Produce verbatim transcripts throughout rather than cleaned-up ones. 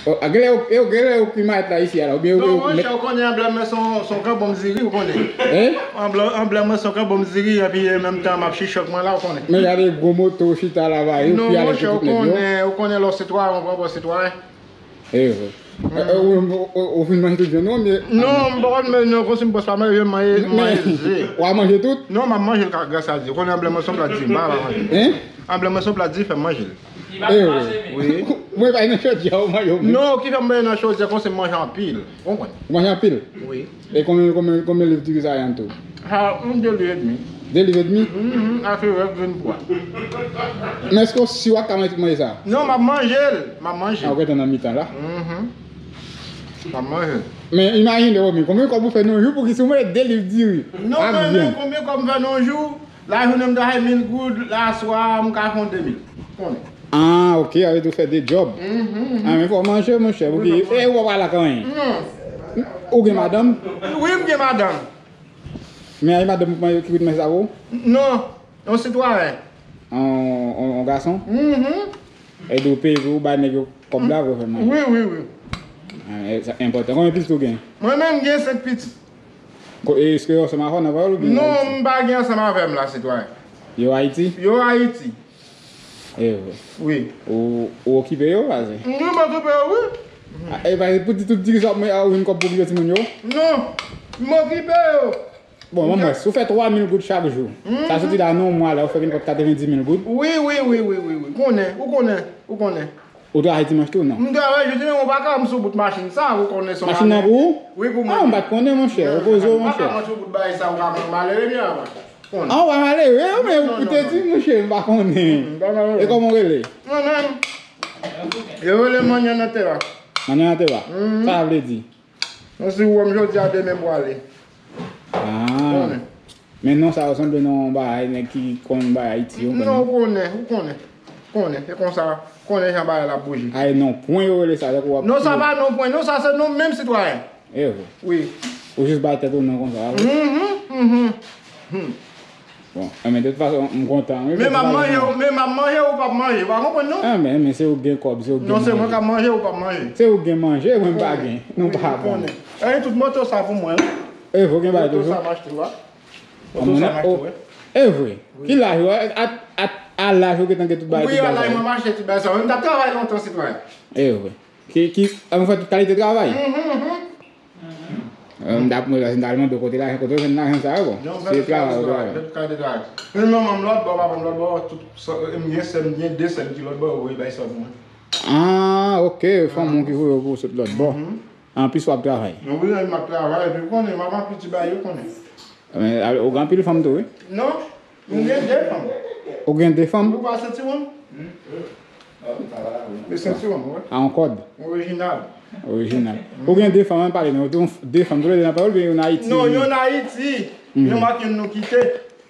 Oh, a, genlè yo, yo, genlè yo ki mayèt la isi a la, oubyen yo, non, yo monchè, ou konnen anblè mwen se yon, se yon kanbonm diri, ou konnen. Hein? Anblè, anblè mwen se yon kanbonm diri, epi e menm tan m ap chichòk mwen la, ou konnen. Men gade gwo moto chita la, ba, yo non, pi alèz ke tout nèg yo. Ou konnen, ou konnen lè w sitwayen, ou pran bò sitwayen. Eh, eh, ou, ou, ou, ou fin manje tout vyann ou, men... Non, m pa konn, men non, konsi m pòs pa manje, m manje, m manje ze. Ou a manje tout? Non, m ap manje l ka, gras a Dye. Ou konnen anblè mwen se yon plat diri, m pa ka pa manje. Hein? Anblè mwen se yon plat diri, fè m manje l. Eh, wi. Wi. Mwen pa nan chodyè, ou manje ou menm. Non, ki fè m manje nan chodyè, konsi m manje anpil. Ou konprann? Ou manje anpil? Wi. E konbyen, konbyen, konbyen liv diri sa ye an tou? Ha, yon de liv edmi. De liv edmi? Mhm, ase rèv vennfwa. Men èske w si w ap ka manje tout manje sa? Non, m ap manje l. M ap manje l. A, ou gentan nan mitan la. Mhm. M ap manje l. Men imajine, Romy, konbyen kòb ou fè nan yon jou pou ki si w manje de liv diri? Non, men, men, konbyen kòb m fè nan yon jou? Lajounen m travay mil goud, laswa a m ka fè yon de mil. Konnen. Ah, ok, sa vle di ou fè de djòb. Mhm, mhm. Ah, men fò w manje, monchè, pou ki, e ou pa pral ak anyen. Non. Ou gen madanm? Wi, m gen madanm. Men a, e madanm ou ki koute manje sa pou ou? Non, yon sitwayen. Yon, yon, yon gason? Mhm. E di ou peye pou ou bay nèg yo kòb la pou yo fè manje? Wi, wi, wi. Ah, e, sa enpòtan. Konbyen pitit ou gen? Mwen menm, m gen senk pitit. Ko-, èske yo ansanm avè w nan pawòl oubyen yo Ayiti? Non, m pa gen ansanm avè m la, sitwayen. Yo Ayiti? Yo Ayiti. E vre. Wi. Ou, ou okipe yo, pase? Wi, m okipe yo, wi. A, e pase pou di tout diri sa, men, a, ou jwenn kòb pou okipe timoun yo? Non, m okipe yo. Bon, mwen, mwen, si w fè twa mil goud chak jou, sa soti la nan yon mwa la, ou fè gen kòb katrevenndis mil goud. Wi, wi, wi, wi, wi, wi. Konnen, ou konnen, ou konnen. Ou travay dimanch tou, non? M travay jodi, men mwen pa ka, m sou bout machin sa, ou konnen se yon... Machin nan pou ou? Wi, pou mwen. Ah, m pa t konnen, monchè. Ou poze w, monchè. M pa ka, mwen sou bout bagay sa, ou ka pran malere byen, papa. Konnen. Ah, ou pa malere, men ou te di, monchè, m pa konnen. M pa malere. E kòman w rele? Mwen menm. Yo rele m Manyan nan tè la. Manyan nan tè la? Mhm. Sa sa vle di? Mwen si ou wè m jodi a, demen m prale. Ah. Konnen. Men non sa yo sanble non bagay nèg ki konn bagay Ayiti yo konn. Non, ou konnen, ou konnen. Konnen, e konsa, konnen jan bagay la ap bouje. Ay, non pwen yo rele sa, tankou w ap... Non, sa pa non pwen, non, sa se non menm sitwayen. E vre. Wi. Ou jis bay tèt ou non konsa, wi. Mhm, mhm. Hmm. Bon, enben, de tout fason, m kontan, wi. Men m ap manje, men m ap manje, ou p ap manje, ou pa konprann, non? Enben, men se ou k gen kòb, se ou k gen manje. Non, se mwen k ap manje, ou p ap manje. Se ou k gen manje, mwen m pa gen. Nou pa bon. Wi, ou konnen. E tout moto sa pou mwen, wi. E vre, ou gen bagay toujou? Moto sa m achte, wi. Moto sa m achte, wi. E vre. Ki laj ou? A, a, a laj ou gentan gen tout bagay, tout bagay sa yo? Wi, a laj mwen m achte tout bagay sa yo. Men m t ap travay lontan, sitwayen. E vre. Ki, ki, a, ou fè tout kalite travay? Mhm, mhm. Euh, m t ap, mwen, si m ta mande w kote lajan, kote w jwenn lajan sa yo, bon. Se travay ou travay. Tout kalite travay. Men manman m lòt bò, papa m lòt bò, tout, m gen sè m, gen de sè m ki lòt bò, yo voye bay sa pou mwen. Ah, ok, fanm ou ki voye w pou w sot lòt bò. Mhm. Anplis w ap travay. Wi, m ap travay, epi ou konnen, m ap apiti bay yo konnen. Men, ou gen anpil fanm tou, wi? Non, m gen de fanm. Ou gen de fanm? Ou pa santi moun? Men santi moun, wi. A, yon kòd? Orijinal. Orijinal. Ou gen de fanm, ann pale, non? Ou te yon f-, de fanm, toulède nan pawòl, oubyen youn Ayiti? Non, youn Ayiti. Youn ak youn nou kite.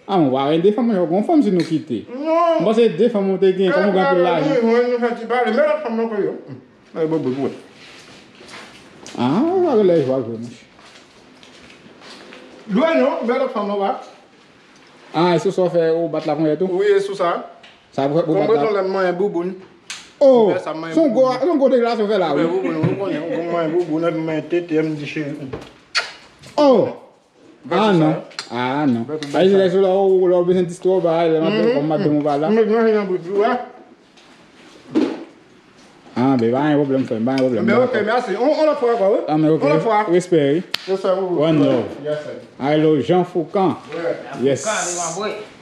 A, mwen pa gen de fanm, mwen, yon fanm si nou kite. Non. M panse de fanm ou te gen, kòm ou gen anpil lajan. Wi, nou fè ti pale, men lòt fanm nan kote yo. Ay, bon, bon, bon. Ah, ou pa gen lè jwa vre, monchè. Lwen non, bèl lòt fanm nan, pa. Ah, e sou sa w fè ou bat la konyè tou? Wi, e sou sa. Sa pou fè pou bat la. Konn lè m manyen bouboun. Oh, se yon gwo, se yon gwo deklarasyon w fè la, wi. Bouboun, ou konnen, ou manyen bouboun, epi manyen tete, m di cheri. Oh! Ah, non. Ah, non. Ay, se lè sou la, ou, lè w bezwen distri w, ba, lè m ap, kòm madanm ou pa la. M met manje nan bouch li, wè. Ah, ben, pa gen pwoblèm, frè m, pa gen pwoblèm. Ben, ok, mèsi. On, on lòt fwa ankò, wi. Ah, men ok. On lòt fwa. Respè, wi. Respè pou ou. One love. Yes, sir. Alo, Jean Foucan. Yes. Foucan, li mwen vre.